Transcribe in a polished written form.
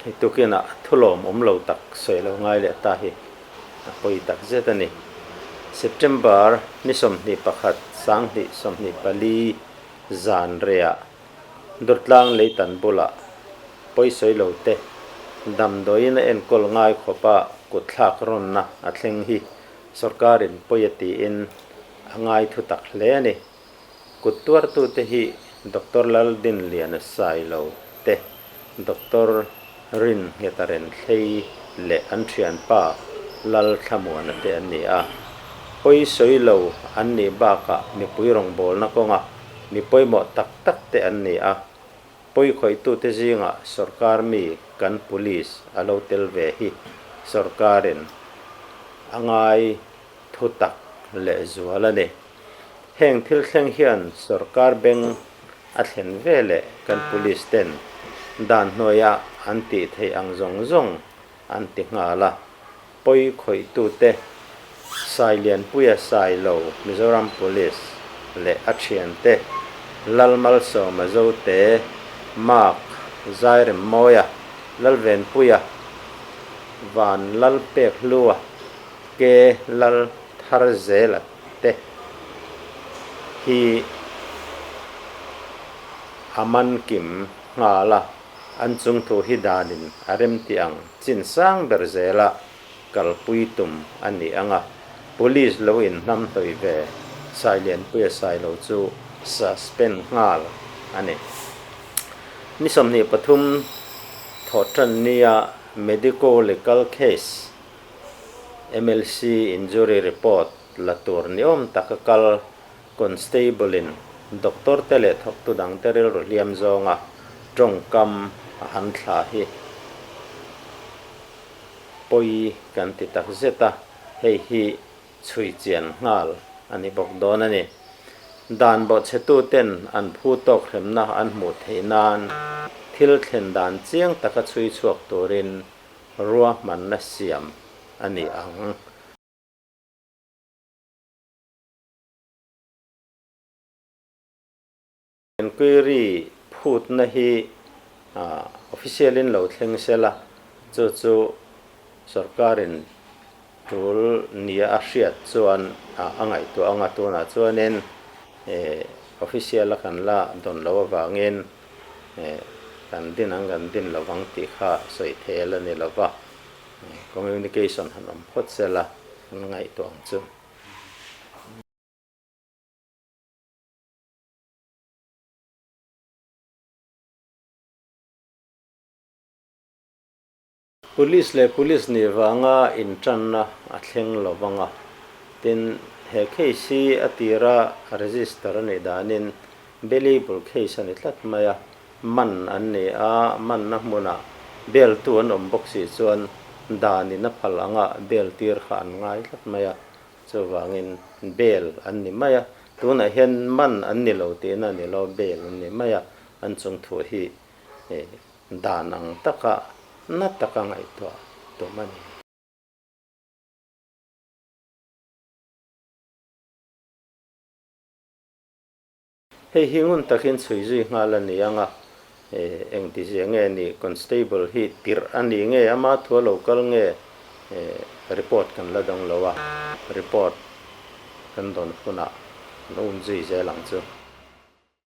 Hei tukinah thulawm awm lo tak sawi lo ngai leh ta hi a pawi tak zet a ni. September ni 21 2024 zan reiah Durtlang leitan bulah pawisawi lo te damdawiin a enkawl ngai khawpa kutthlak rawnna a thleng hi sorkarin pawi a tiin a ngai thu tak hle a ni. Kut tuartute hi Doctor Laldinliana Sailo te, Doctor Rin Nghetaren Thlei leh an thianpa Lal Thlamuana te an ni a. Pawi sawi lo an nih bakah mipui rawngbawlna kawnga mi pawimawh tak tak te an ni a. Pawi khawihtute zingah sorkar mi kan police a lo tel ve hi sorkarin a ngai thu tak lehzual a ni. Heng thil thleng hian sorkar beng a thlen ve leh kan police ten dan hnuaia an tih theih ang zawng zawng an ti nghal a. Pawi khawihtute Sailianpuia Sailo Mizoram Police leh a thiante Lalmalsawma Zote, Mark Zairemmawia, Lalvenpuia, Van Lalpekhlua, Ke Lal Thar Zela te hi a man kim nghal a, an chung thu hi danin a remti ang chin sang ber zela kalpui tum a ni ang a, Police lo inhnam hlawih ve Sailianpuia Sailo chu suspend nghal a ni. Ni 23 thawhtan nia Medico Legal Case MLC injury report la tur ni awm taka kal Constable in doctor te leh thawktu dang te rilru hliam zawnga tawngkam a han thla hi pawi kan ti tak zet a, hei hi chhui chian nghal a ni bawk dawn a ni. Dan bawhchhetu ten an phu tawk hremna an hmuh theih nan thil thlen dan chiang taka chhui chhuak turin ruahmanna siam a ni ang. Enquiry phutna hi official in lo thleng sela, chu chu sorkarin tul nia a hriat chuan a ngaihtuah anga tunah chuanin official a kan la dawn loh avangin Kan din ang kan din lo vang tih kha sawi thei a la ni lo va, communication han awm phawt sela an ngaihtuah ang chu. Police leh police nih vanga intanna a thleng lo vang a, tin, he case hi a tira register a nih danin bailable case a ni tlat mai a, man an ni a, manna hmunah bail tu an awm bawk si chuan danin a phal anga bail tir kha an ngai tlat mai a, chuvangin bail an ni mai a, tunah hian man an ni lo tihna a ni lo, bail an ni mai a, an chungthu hi Dan ang taka na taka ngaihtuah tum a ni. Hei hi ngun takin chhui zui nghal a ni ang a, engtizia nge ni Constable hi tirh a ni nge ama thu a lo kal nge report kan la dawng lo a, report kan dawn hunah kan um zui zel ang chu.